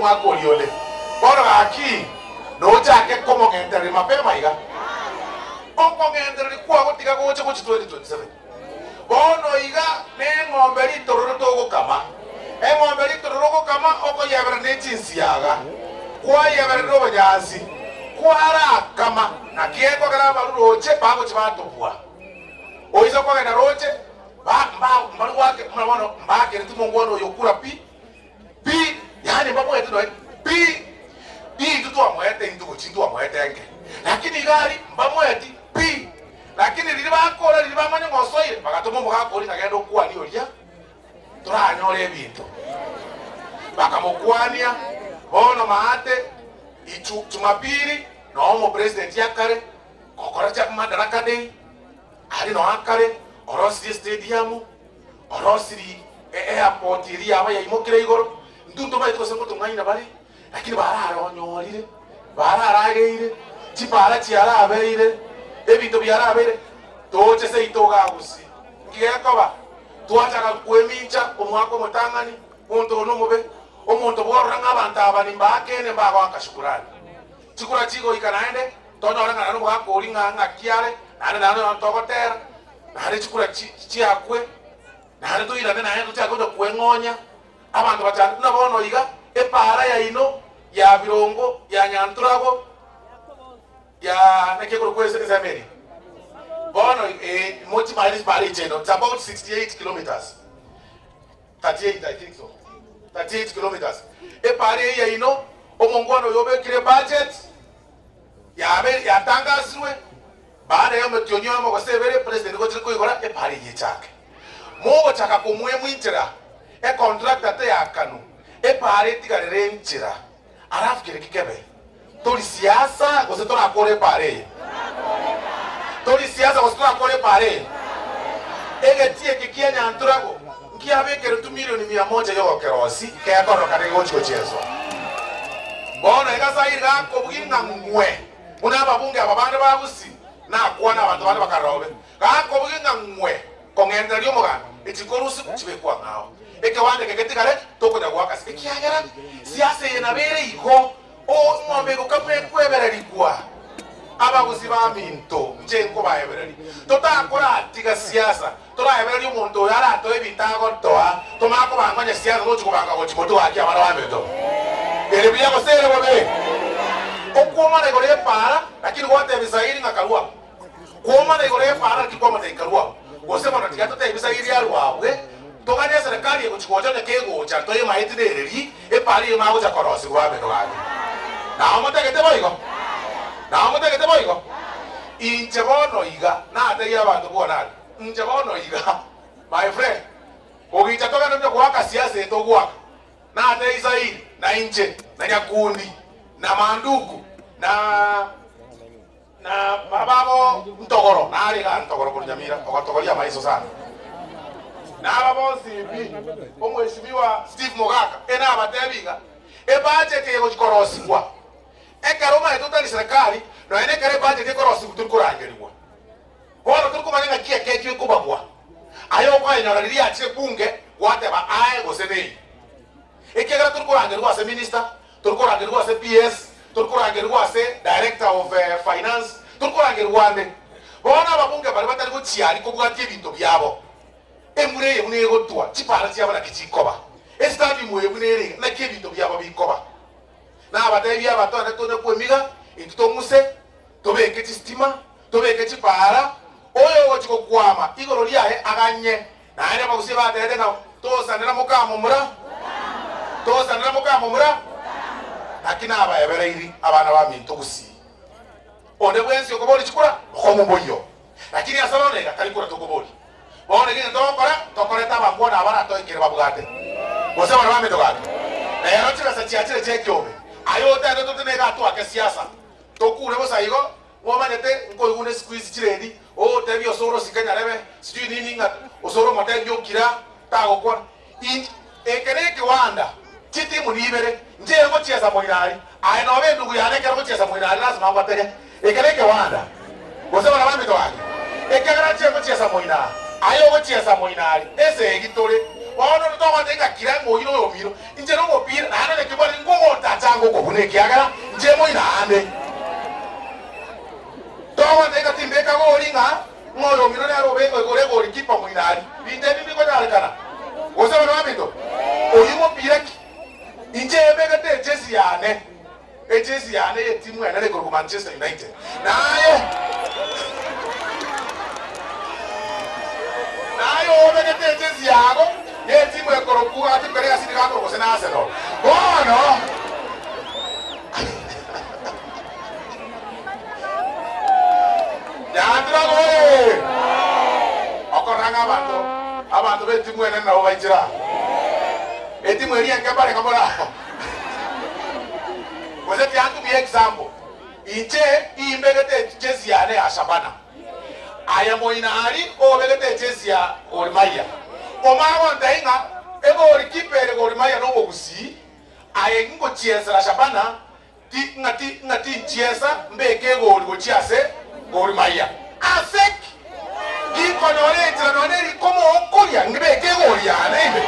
omwaka oria onde. Bono gaki, nochake komong'entereria mapema iga. Okong'entereria kwago tiga goche gochia 2027. Bono iga neng'ombe ritororo togokama. Eng'ombe ritororo ogokama okoyeberera ne chinsiaga, kwayeberera nobonyansi, kwarakama. Naki ekogera abarwa roche bagochia batobua. Oise kogenda roche, ba, mba, mbari goake, buna bono mbakereti omongwana oyo kura pi, pi, yaani mbamoete nonya pi, pi intwe twamoete intwe gochia ntwamoete enke. Lakini iga aria mbamoeti pi. Lakini riria bakora, riria bamanya ng'a osoire, bagatoma omogaka oria ng'a genda okwanie oria, toranyore ebinto. Bakamokwania, bono maate, ichu, Jumapili, noo omopresident akare, gokora chia Madaraka Day, Aria noo akare orosirie estadiamu, orosirie eairport eria yaba yaimokire igoro, intwe ntomaete gose ngotong'aina bare, lakini bararonyorire, bararageire, chipara chiarabeire, ebinto biarabeire, toche seito igaa gusii. Nki gekoba? Twachaka kwemincha omwaka omotang'ani, monto oyo nomobe, omonto bworora ng'a abanto aba nimbaakene mbagoaka shukurani. Chikura chigoika naende, Tonyore ng'a naende omogaka oria ng'a ng'aki are, naende naende nonya togotera, naende chikura chi chiakwe, naende toirane naende tochake gocha kweng'onya, abanto bachande buna bono iga, epaara yaino ya birongo, ya nyanturago, ya naki ekorokwa ase ensemo eria? Bono eh, mochimanye chipaara echi chiaino, it's about 68 kilometres, 38 I think so, 38 kilometres. Epaara eyio yaino, omongwana oyo obekire ebudget, Yabe yatangasirwe baada y'omotienyi oyomo gose ebere president gochire koigora epara eyio echake. Mogochaka komoemwa inchera econtractor teyakanwa epara etigarere enchera alafu kere ki kebe? Tori siasa gose torakore epara eye? Tori siasa gose torakore epara eye? Egetii eke kia Nyanturago nkiabekeretwe milioni mia moja yogokerosi kekororokana kegochi gochieswa. Bono egasairi gakobugia ng'a ng'we, buna ababunge aba bande ba Gusii, nakwane abanto bande bakarora bobe, gakobugia ng'a ng'we, kong'entereria omoganda, echi nkorusigwa chibekwe ang'ao. Ekewanda eke getigare, tokonya goaka ase, ekiagera siasa eye nabo ere igo, Eng'ombe egokamwa ekwebererigwa. Abagusi baminto, inche nkobaebereria, totakoratiga siasa, toraebererie omonto oyo aratoe ebinto agotoa, tomanye kobanga onye siasa togochia kobanga gochia motwe gaki abana baminto. Ere buya gose ere bobe? Okwomana igoro y'epaara, lakini gwatebia Sairi ng'a karue abwo. Kwomana igoro y'epaara, lakini kwamotebia karue abwo. Gose bono tiga totebie Sairi arue abwe, toganye eserekari egochia gocha onye kegocha ntoyemaeti nereri, Epaara eyio nagocha korosigwa abene gake. Nao motagete boigo? Nao motagete boigo? Inche bono iga nategie abanto bwonani, inche bono iga, my friend, ogicha togende onye goaka siasa eye togoaka, natebie Israeli, na inche, na Nyakundi, na Manduku, na na babo Ntogoro, nare igaa Ntogoro korwa Nyamira, ogotogoria amaiso sana. Naba bonsi pi, Omweshimiwa Steve Mogaka, enabatebi iga, ebudget eye egochi korosigwa, ekero omanyete otari serikali, nonya na ekero ebudget ekorosigwa tori korangerigwa. Bono tori komanya ng'aki ekechwa ekobagwa. Aye okoenyora riria yachire bunge, gwateba aye gose nei. Ekiagera tori korangerigwa ase minister, Tori korangerigwa ase PS, tori korangerigwa ase Director of Finance, tori korangerigwa ande. Bono ababunge baria batari gochiaria kobwatia ebinto biabo, embura eye buna egotwa, chipara chiabo naki chikoba, estadium eye buna ere iga, naki ebinto biabo bikoba. Nabatebie abatware tonya kwemiga, intwe tong'use, tobeke chistima, tobeke chipara, oyo ogochia gokwama igoro riaye aganye. Naende abagusia bateebete ng'a, Tosanera mokamomura, tosanera mokamomura. Naki nabaebereiri abana baminto gusii, onde bwensi okoboria chikura, bokong'u mboiyo. Lakini ase bono iga tari kura tokoboria. Bono egento togokora, tokorete abakwana abaratoikere babwate, gose baria baminto gaki. Rero chibesa chiachire chi'ekiombe, aye otebete totene iga twake siasa, tokure bosa igo, Momanyete nkoigwa ne sikuizi chiredi, ogotebia osoro osike nyarebe, sijui nini ng'a osoro omotebie okira tagokwana. Inche eke nekewanda, chitimu nibere, inche ere gochiesa moinari, aye nobe endugu yane ekero gochiesa moinari lasima ngotege. Eke nekewanda, gose bana baminto gaki, ekiagera nche ngochiesa moinari, aye ogochiesa moinari, esegi tore. Bono togoteba ng'a kira ng'oyire oyomino, inche nomopira, naende onye kebwate nkogontega. Nkobuna ekiagera inche moino aande. Togotebi ng'a timbeka gori ng'a ng'a oyo omino nere obe ore golikipa moino aria. Binto ebi mbikonyarekana. Gose abana baminto, oyio mopira ki? Inche ebegete ejesi yane, ejesi yane y'etimu enene ekorokwa Manchester United. Naye, naye obegete ejesi yago y'etimu ekorokwa ati mbere ase nigo akorokwa gose na Arsenal. Bono Nyantrago oye! Okorora ng'a abanto abanto b'etimu enene nabo baichire aa. Etimu eria enke mbarenge more aa. Gose tiantumia example. Inche imbegete ejezi yane ya Shabana. Aye moina aria obegete ejezi ya Gor Mahia. Omanye gontebia ng'a egolikipa ere Gor Mahia nomogusii, aye ngochiesera Shabana Ti, ng'a ti, ng'a tinchiesa mbeke egori gochia ase Gor Mahia. Ase ki? Ginkonyora enchera nonya neri komokoria ngibeke egori yane ime.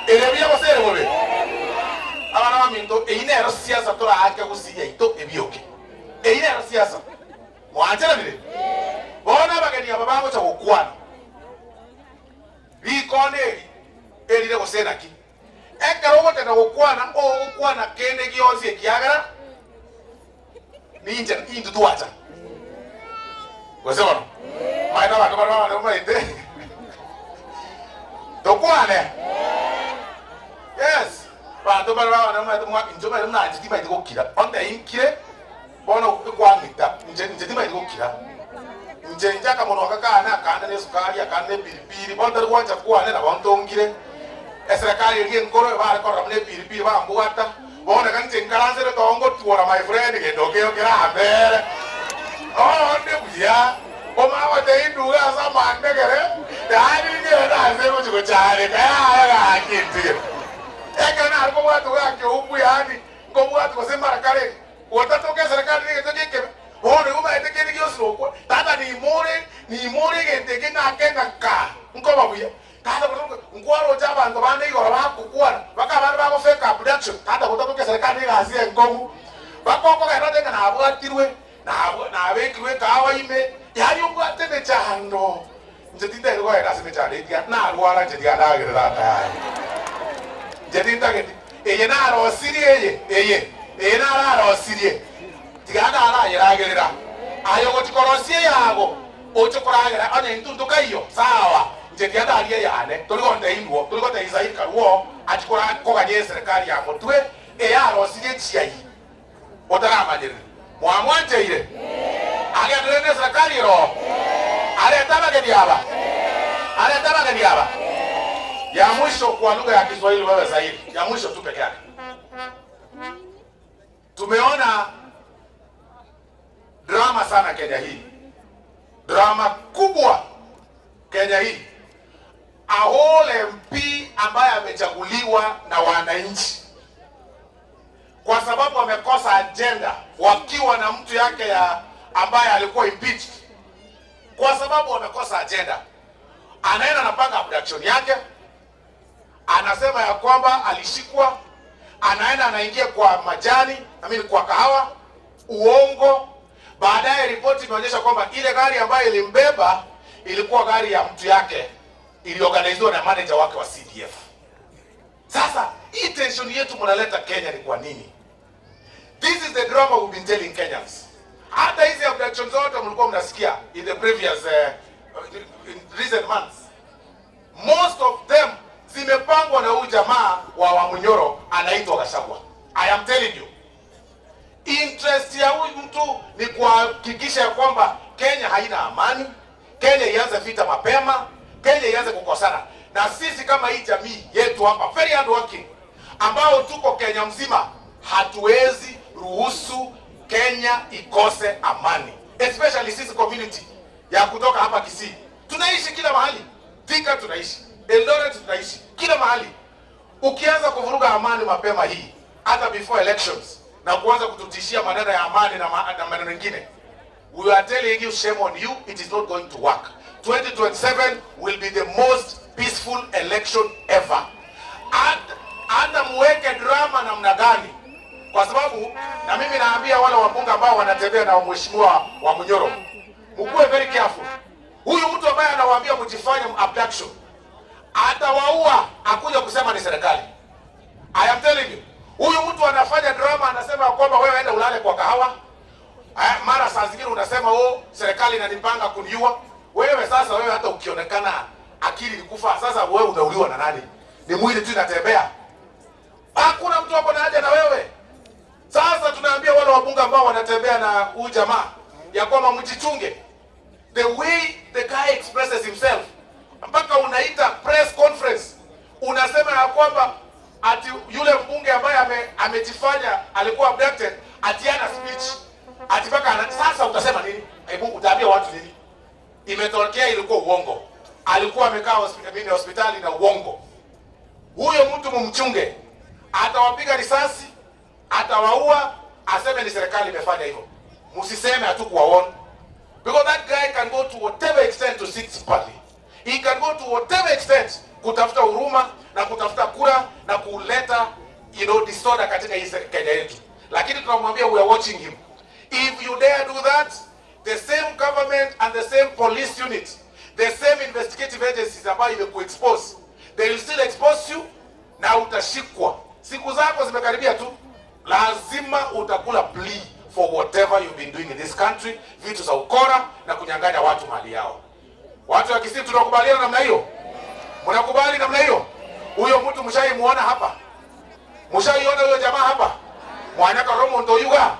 Ere buya gose ere bobe? Abana baminto, eyio nero siasa toraake gusii yaito ebioke. Eyio nero siasa. Mwancheranire? Bono abageni aba bagocha gokwana. Rikona eri erire gose naki? Ekero ogotenda gokwana, ogokwana kende gionsi ekiagera ninche intwe twacha. Gose bono? Maete abanto bare babane bamaete tokwane. Yes, abanto bare babane bamaete mwa inche omanyete buna inche timaeti gokira. Onte inkire bono ekwang'ita inche inche timaeti gokira. Inche inche akamonwa aka kane akande na esukari akande na epiripiri bono tari gwancha kwane nabo ntongire. Eserekari eria enkoro ebare korora buna epiripiri bambwata, bono iga inche nkaransere too ngotwora my friend gento keo kerambere onde buya omanye goteba induge ase amandegere yaani ngende ase ngochi gochareka yaya gaki ntige. Ekero nare kobwatwa gaki oumbu yaani nkobwatwa gose mara kare Gotatoka eserekari negento gi'ekebe, bono igo omanyete kende gionsi nokwa. Tata nimore, nimore egento eke ng'ake ng'a kaa, nkoba buya. Tata gotatoka, nkwaroche abanto bande igoro bagokwana, baka abande bago fake abduction. Tata gotatoka eserekari negasi enkong'u. Baka okogenda ote ng'a nabwatirwe, nabwa nabekirwe ekahawa ime, yaani obwate emechando. Inche tintageti kogenda ase emechando eye tiga narwara inche tiga ndagere tata yaye. Inche tintageti eye narosirie eye eye eye nararosirie tiga ndarayeragerera. Aye ogochi korosia eyago oche koragera onye intwe ntokaiyo sawa inche tiga ndarie eyane tori gontebia inwo tori gotebia Israel karwo achi kora koganya eserekari ya motwe eye arosirie chiai otaramanyereri. Mwamwancheire? Agenderere neserekari ero? Arete abageni aba? Arete abageni aba? Ya mwisho kwa lugha ya Kiswahili wewe Zairi, ya mwisho tu peke yake. Tumeona drama sana Kenya hii, drama kubwa Kenya hii. A whole MP ambaye amechaguliwa na wananchi kwa sababu wamekosa agenda, wakiwa na mtu yake ya ambaye alikuwa impeached, kwa sababu wamekosa agenda, anaenda anapanga abduction yake, anasema ya kwamba alishikwa, anaenda anaingia kwa majani, I mean kwa kahawa, uongo. Baadaye ripoti imeonyesha kwamba ile gari ambayo ilimbeba ilikuwa gari ya mtu yake, iliorganiziwa na manager wake wa CDF. Sasa hii tension yetu mnaleta Kenya ni kwa nini? This is the drama we've been telling Kenyans. Hata hizi abduction zote mlikuwa mnasikia in the previous in recent months. Most of them zimepangwa na huyu jamaa wa Wamunyoro anaitwa Gachagua. I am telling you. Interest ya huyu mtu ni kuhakikisha ya kwamba Kenya haina amani, Kenya ianze vita mapema, Kenya ianze kukosana. Na sisi kama hii jamii yetu hapa very hard working, ambao tuko Kenya mzima, hatuwezi ruhusu Kenya ikose amani, especially sisi community ya kutoka hapa Kisii. Tunaishi kila mahali, Thika tunaishi, Eldoret tunaishi, kila mahali. Ukianza kuvuruga amani mapema hii, hata before elections, na kuanza kututishia maneno ya amani na, ma na maneno mengine, we are telling you shame on you, it is not going to work. 2027 will be the most peaceful election ever. Hata muweke drama namna gani, Kwa sababu na mimi naambia wale wabunge ambao wanatembea na mheshimiwa wa Munyoro, mkuwe very careful. Huyu mtu ambaye anawaambia mjifanye abduction atawaua, akuja kusema ni serikali. I am telling you, huyu mtu anafanya drama, anasema kwamba wewe enda ulale kwa kahawa. Aya, mara saa zingine unasema oh, serikali inanipanga kuniua. Wewe sasa, wewe hata ukionekana akili ilikufa, sasa wewe unauliwa na nani? Ni mwili tu inatembea, hakuna mtu hapo na haja na wewe. Sasa tunaambia wale wabunge ambao wanatembea na huyu jamaa ya kwamba mjichunge, the way the guy expresses himself, mpaka unaita press conference unasema ya kwamba ati yule mbunge ambaye amejifanya alikuwa abducted ati ana speech ati mpaka sasa utasema nini? Hebu utaambia watu nini? Imetokea ilikuwa uongo, alikuwa amekaa hospitali na uongo. Huyo mtu mumchunge, atawapiga risasi, atawaua, aseme ni serikali imefanya hivyo. Msiseme hatukuwaona, because that guy can go to whatever extent to seek sympathy. He can go to whatever extent kutafuta huruma na kutafuta kura na kuleta disorder katika hii Kenya yetu, lakini tunamwambia we are watching him. If you dare do that, the same government and the same police unit, the same investigative agencies ambayo imekuexpose, they will still expose you na utashikwa. Siku zako zimekaribia tu, lazima utakula plea for whatever you've been doing in this country, vitu za ukora na kunyang'anya watu mali yao. Watu wa Kisii tunakubaliana namna hiyo? Mnakubali namna hiyo? Huyo mtu mshaimuona hapa? Mshaiona huyo jamaa hapa? Mwanaka Romo Ndoyuga.